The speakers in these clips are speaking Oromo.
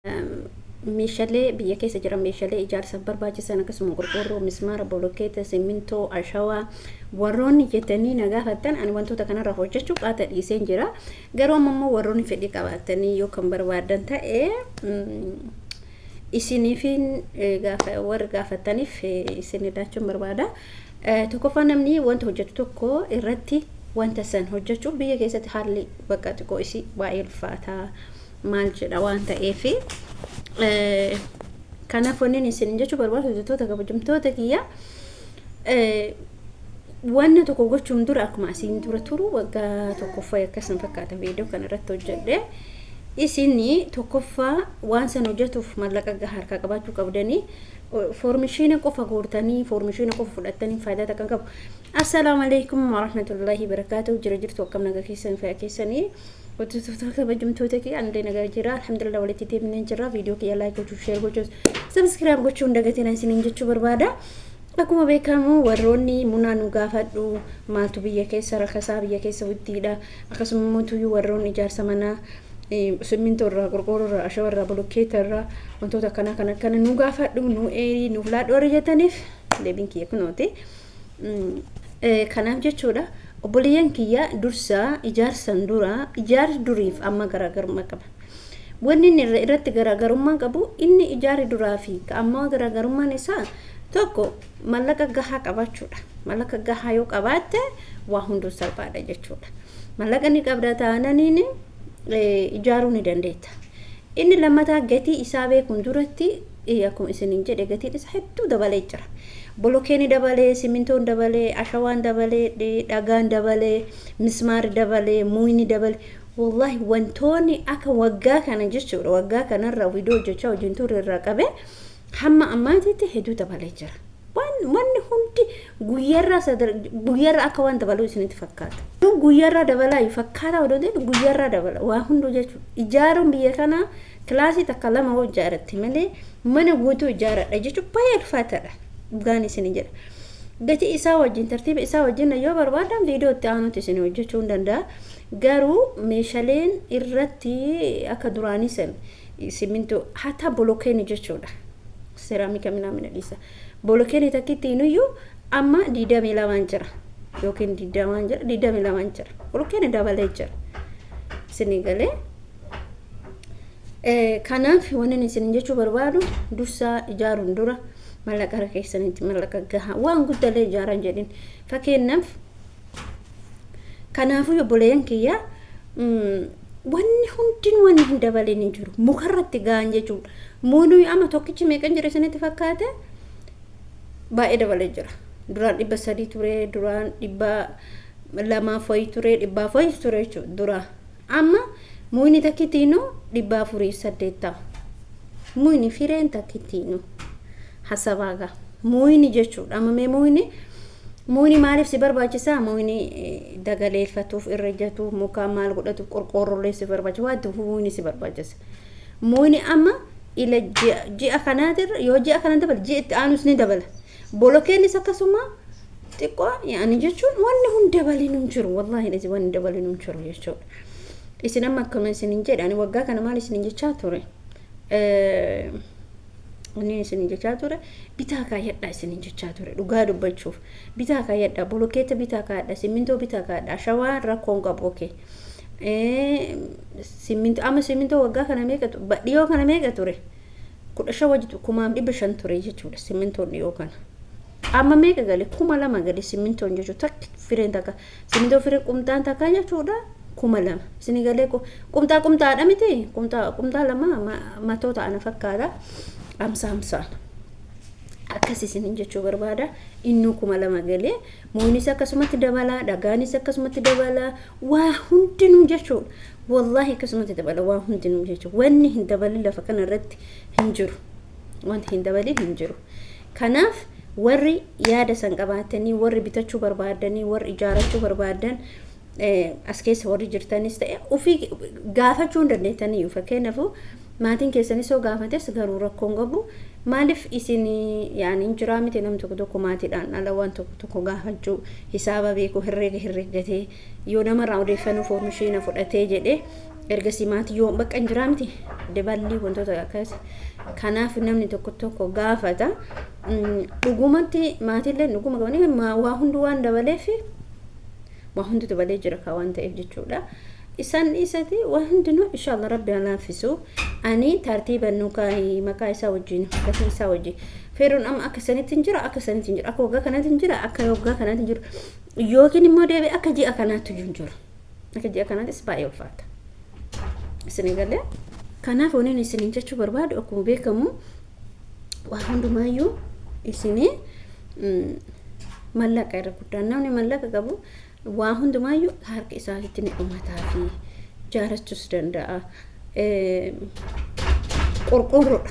Meeshaalee biyya keessa jiran, meeshaalee ijaarsaaf barbaachisan, akkasuma qorqoorroo, mismaara, bolokkeeta, simmintoo, ashawaa warroonni jettanii na gaafattan, ani wantoota kanarraa hojjechuu qaata dhiiseen jira. Garuu amma immoo warroonni fedhii qabaatanii yoo kan barbaadan ta'e, isiniifin gaafa warri gaafattaniif isin laachuun barbaada. Tokkoffaa, namni wanta hojjetu tokko irratti wanta san hojjechuuf biyya keessatti haalli bakka xiqqoo isii baay'ee ulfaataa maal jedha waan ta'eef, kanaaf wanni isin jechuu barbaadu, hojjettoota kabajamtoota kiyya, wanna tokko gochuun dura, akkuma asiin dura turu waggaa tokkoffaa akkasuma fakkaata viidiyoo kana irratti hojjedhe, isin tokkoffaa waan san hojjetuuf mallaqa gahaa harkaa qabaachuu qabdanii. Foormishiina qofa guurtanii, foormishiina qofa fudhattanii faayidaa takka qabu. Assalaamu alaikum warahmatullahi wabarakaatuh. Jira jirtu? Akkam nagaa keessan, fayyaa keessanii? Hojjettoota kabajamtoota kiyya, ani nagaa jira, alhamdulillah. Walitti deemnee jira. Viidiyoo kiyya like gochuu, share gochuu, subscribe gochuu hin dagatina isiniin jechuu barbaada. Akkuma beekamu, warroonni munaa nu gaafadhu, maaltu biyya keessa rakasaa, biyya keessa wittiidha, akkasuma immoo warroonni ijaarsa manaa simmintoo irraa, qorqoorroo irraa, ashawaa irraa, bolokkeeta irraa, wantoota akkanaa kan akkana nu gaafadhu, nu eerii, nuuf laadhu warri jettaniif, deebiin kiyya kunooti. Kanaaf jechuudha, obboleeyyan kiyya, dursaa ijaarsan dura ijaarsi duriif amma garaagarummaa qaba. Wanni inni irratti garaagarummaa qabu, inni ijaarri duraa fi ammaa garaagarummaan isaa tokko mallaqa gahaa qabaachuudha. Mallaqa gahaa yoo qabaatte waa hunduu salphaadha jechuudha. Mallaqa ni qabda taananiin ijaaruu ni dandeetta. Inni lammataa, gatii isaa beekuun duratti, akkuma isiniin jedhe, gatiin isaa hedduu dabalee jira. Bolokkeeni dabalee, simintoon dabalee, ashawaan dabalee, dhagaan dabalee, mismaarri dabalee, muyni dabalee. Wallahi wantoonni akka waggaa kana jechuudha, waggaa kanarra viidiyoo hojjechaa wajjin turre irraa qabee hamma ammaatitti hedduu dabalee jira. Wanni hundi guyyaarraa akka waan dabaluu isinitti fakkaata. Guyyaarraa dabalaa fakkaata odoo ta'e, guyyaarraa dabala waa hunduu jechuudha. Ijaaruun biyya kanaa kilaasii takka lama hoo ijaaratti malee mana guutuu ijaaradha jechuun baay'ee ulfaataadha. Dhugaan isin jedha. Gatii isaa wajjin, tartiiba isaa wajjin yoo barbaadan, viidiyoo itti aanutti isin hojjechuu hin danda'a. Garuu meeshaaleen irratti akka duraanii san simintoo hatta bolokkeeni jechuudha. Seeraamika minaamina dhiisa. Bolokkeeni takkitti iyyuu amma 22n jira. Yookiin 20n jira, 22n jira. Bolokkeeni dabalee jira. Isinii galee. Kanaaf wanni isin jechuu barbaadu, dursaa ijaaruun dura mallaqa harka keessanitti mallaqa gahaa, waan guddallee ijaaran jedhin fakkeenyaaf. Kanaafuu obboleeyyan kiyya, wanni hundinuu wanni hin dabalin hin jiru, mukarratti gahan jechuudha. Muunuu amma tokkichi meeqan jira isinitti fakkaate? Baay'ee dabalee jira. Duraan 300 ture, duraan 200 wayi ture, 400 wayi ture jechuudha duraa. Amma muyni takkittiinuu 480. Muyni fireen takkittiinuu hasabaagaa muyni jechuudha. Amma mee muyni maaliif si barbaachisaa? Muyni dagaleeffatuuf, irra ijjatuuf, muka maal godhatuuf, qorqoorrollee si barbaachisa, waan muyni si barbaachisa. Muyni amma ila ji'a kanaatirra yoo ji'a kana dabala, ji'a itti aanus ni dabala. Bolokeenis akkasuma xiqqoo yaani jechuun wanni hun dabalin hin jiru, wallaahi wanni dabalin hin jiru jechuudha. Isin amma akkuma isinin jedhe, ani waggaa kana maal isinin jechaa ture? Inni isinin jechaa ture, bitaa kaayyadhaa isinin jechaa ture. Dhugaa dubbachuuf, bitaa kaayyadhaa, bolokkeetta bitaa kaayadhaa, simmintoo bitaa kaayadhaa, ashawaa rakkoon qabu, okay. Simmintoo amma, simmintoo waggaa kana meeqa, dhiyoo kana meeqa ture? 15 wajji 1500 ture jechuudha simmintoon dhiyoo kana. Amma meeqa gale? 2000 gale simmintoon jechuudha. Takki fireen takka, simmintoo firee qumxaan takka jechuudha, 2000. Isin galee? Qumxaa qumxaadha miti, qumxaa qumxaa lama matoota ana fakkaata, hamsa hamsaan akkas isinin jechuu barbaada. Innuu 2000 galee, muynis akkasumatti dabalaa, dhagaanis akkasumatti dabalaa, waa hundinuu jechuudha. Wallaahi akkasumatti dabala waa hundinuu jechuudha. Wanni hin dabalin lafa kana irratti hin jiru, wanti hin dabalin hin jiru. Kanaaf warri yaada san qabaatanii, warri bitachuu barbaadanii, warri ijaarachuu barbaadan, as keessa warri jirtanis ta'e, ofii gaafachuu hin dandeettanii. Fakkeenyaaf maatiin keessanis yoo gaafates garuu rakkoon qabu. Maaliif isin yaani hin jiraa miti, namni tokko tokko maatiidhaan ala waan tokko tokko gaafachuu, hisaaba beeku, herreega herreeggatee yoo namarraa odeeffannoo foormishiina fudhatee jedhee Ergasii maatii yoo bakka hin jiraa miti daballi wantoota akkas kanaaf namni tokko tokko gaafata. Dhugumatti maatiillee dhuguma qabanii waa hundi waan dabaleef waa hundi dabalee jira ka waan ta'eef jechuudha. Isaan dhiisati waa hundinuu inshallah rabbi haa laaffisu. Ani tartiiba nu kaa'ii maqaa isaa wajjin gatii isaa wajjin. Feeroon amma akka sanitti hin jira, akka sanitti hin jira, akka waggaa kanaatti hin jira, akka waggaa kanaatti hin jiru. Yookiin immoo deebi'ee akka ji'a kanaatti hin jiru. Akka ji'a kanaattis baay'ee ulfaata. Isin galee. Kanaaf wanni isin jechuu barbaadu akkuma beekamu waa hundumaayyuu isinii mallaqa irra guddaan namni mallaqa qabu waa hundumaayyuu harka isaatitti ni dhumataa fi jaarachuus danda'a. Qorqoorroodha.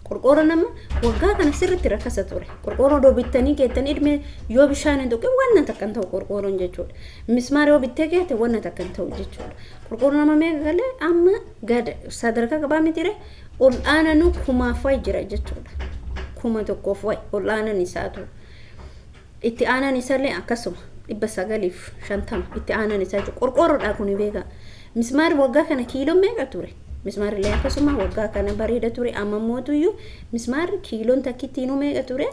Qorqoorroo nama waggaa kana sirriitti rakkasa ture. Qorqoorroo doo bittanii keettanii idmee yoo bishaan hin tuqin wanna takka hin ta'u qorqoorroon jechuudha. Mismaara yoo bittee keette wanna takka hin ta'u jechuudha. Qorqoorroo nama meeqa galee amma gad sadarkaa qabaa mitire ol aananuu kumaaf wayi jira jechuudha. 1000f wayi ol aanan isaatu. Itti aanan isallee akkasuma 950 itti aanan isaa jechuudha. Qorqoorroodha kun beekaa. Mismaarri waggaa kana kiiloon meeqa ture? Mismaarri illee akkasuma waggaa kana bareeda ture. Amma mootuyyuu mismaarri kiiloon takkittiinuu meeqa ture?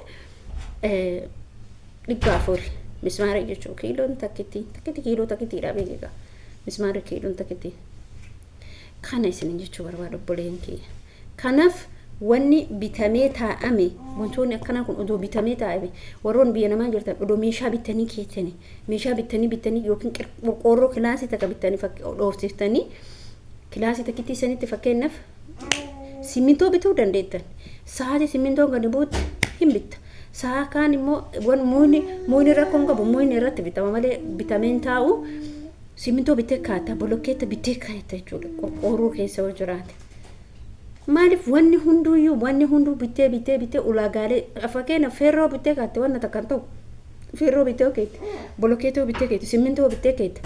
400. Mismaarri jechuun kiiloon takkittii takkitti kiiloo takkittiidha beekaa. Mismaarri kiiloon takkittii. Kana isin jechuu barbaadu obboleen kiyya. Kanaaf wanni bitamee taa'ame wantoonni akkanaa kun odoo bitamee taa'ame warroon biyya namaa jirtan odoo meeshaa bittanii keettanii meeshaa bittanii bittanii yookiin qorqoorroo kilaasii takka bittanii dhoofsiftanii kilaasii takkittii sanitti fakkeenyaaf simmintoo bituu dandeettan. Sa'aatii simmintoon gadi buutti hin bitta. Sa'a kaan immoo wan muuyni muuyni rakkoon qabu muuyni irratti bitama malee bitameen taa'u simmintoo bittee kaata bolokkeetta bittee kaata jechuudha qorqoorroo keessa yoo jiraate. Maaliif wanni hunduuyyuu wanni hunduu bittee bittee bittee ulaagaalee fakkeenya feerroo bittee kaatte wanna takka hin ta'u. Feerroo bittee keette bolokkeetoo bittee keette simmintoo bittee keette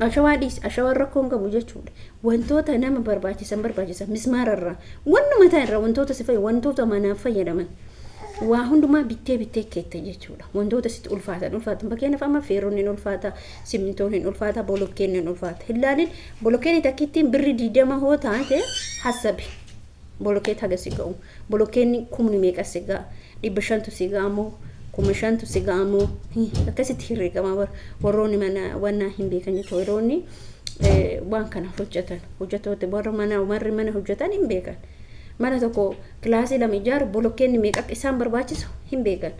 ashawaa dhiisi ashawaan rakkoo hin qabu jechuudha. Wantoota nama barbaachisan barbaachisan mismaararraa wanni mataa irraa wantoota si fayyadu wantoota manaaf fayyadaman waa hundumaa bittee bittee keette jechuudha. Wantoota sitti ulfaatan ulfaatan fakkeenyaaf amma feerroon hin ulfaata simmintoon hin ulfaata bolokkeen hin ulfaata. Hin laalin bolokkeen takkittiin birri 20 hoo taate hassabi. Bolokkeet haga si ga'u. Bolokkeen kumni meeqa si ga'a? 500tu si ga'a moo? 5000tu si ga'a moo? Akkasitti herreegama bara warroonni mana wannaa hin beekan jechuudha. Warroonni waan kana hojjetan hojjettoota warra mana warri mana hojjetan hin beekan. Mana tokko kilaasii lama ijaaru bolokkeenni meeqa akka isaan barbaachisu hin beekan.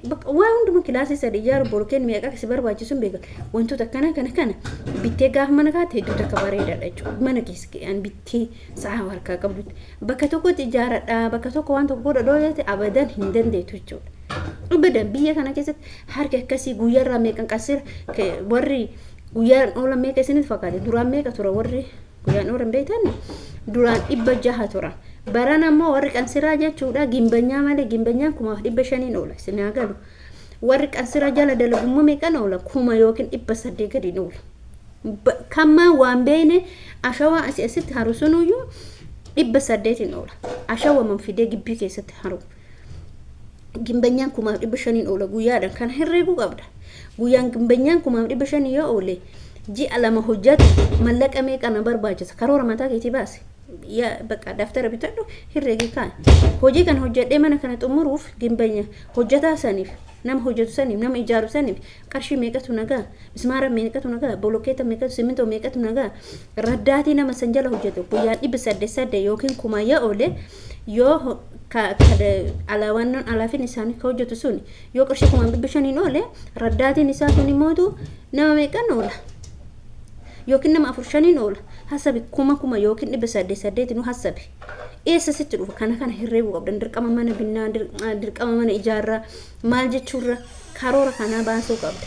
Bakka waa hunduma kilaasii sadi ijaaru bolokkeenni meeqa akka si barbaachisu hin beekan. Wantoota akkana kana kana bittee gaafa mana kaate hedduu takka bareedaadha jechuudha. Mana keessa an bittee sa'a harkaa qabdutti bakka tokkotti ijaaradha bakka tokko waan tokko godha dhoo jette abadan hin dandeettu jechuudha. Abadan biyya kana keessatti harki akkasii guyyaarraa meeqan qasira warri guyyaan oolan meeqa isinitti fakkaate duraan meeqa tura warri guyyaan oolan beektan duraan 600 tura. Baran ammoo warri qansiraa jechuudha gimbanyaa malee gimbanyaan 1500n oola isin haa galu. Warri qansiraa jala dalagummaa meeqan oola 1000 yookiin 800 gadiin oola. Kammaa waan beekne ashawaa asii asitti haru sunuyyuu 800n oola. Ashawaa man fidee gibbii keessatti haru. Gimbanyaan 1500n oola guyyaadhaan kana herreeguu qabda. Guyyaan gimbanyaan 1500 yoo oole ji'a lama hojjetu mallaqa meeqa na barbaachisa karoora mataa keetii baase. Yaa bakka daftara bitadhu herreegii kaa'e. Hojii kana hojjedhee mana kana xumuruuf gimbanya hojjetaa saniif nama hojjetu saniif nama ijaaru saniif qarshii meeqatu nagaa mismaara meeqatu nagaa bolokkeeta meeqatu simintoo meeqatu nagaa raddaatii nama san jala hojjetu guyyaan 800 yookiin 1000 yoo oole yoo alaawannoon alaafin isaanii ka hojjetu sun yoo qarshii 1500n oole raddaatiin isaa sun immootu nama meeqan oola yookiin nama afur shaniin oola hasabi kuma kuma yookiin 800 nu hasabi eessa sitti dhufa kana kana herreeguu qabdan dirqama mana binnaa dirqama mana ijaarraa maal jechuurra karoora kanaa baasuu qabda.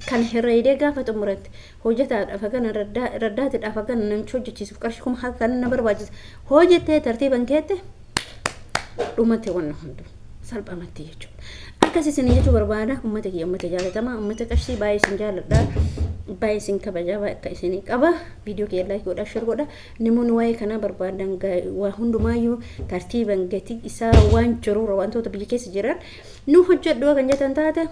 Kan herreedee gaafa xumuratti hojjetaadhaaf hagana raddaatiidhaaf hagana namicha hojjechiisuuf qarshii kuma haga kana na barbaachisa hojjettee tartiiban keette dhumate wanna hundu salphamatti jechuudha. Akkas isin jechuu barbaada uummata kiyya uummata jaalatamaa uummata qarshii baay'ee isin jaaladha baay'ee isin kabajaa baay'ee akka isinii qaba viidiyoo kiyya like godhaa share godhaa namoonni waa'ee kanaa barbaadan waa hundumaayyuu tartiiban gatii isaa waan jiruura wantoota biyya keessa jiran nu hojjedhu kan jettan taate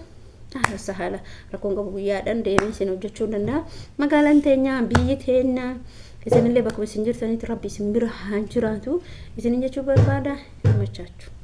haala haala rakkoon qabu guyyaadhaan deemee isin hojjechuu danda'a. Magaalaan teenya biyyi teenya Isinillee bakkuma isin jirtanitti rabbi isin bira haa jiraatu. Isinin jechuu barbaada. Machaachuu.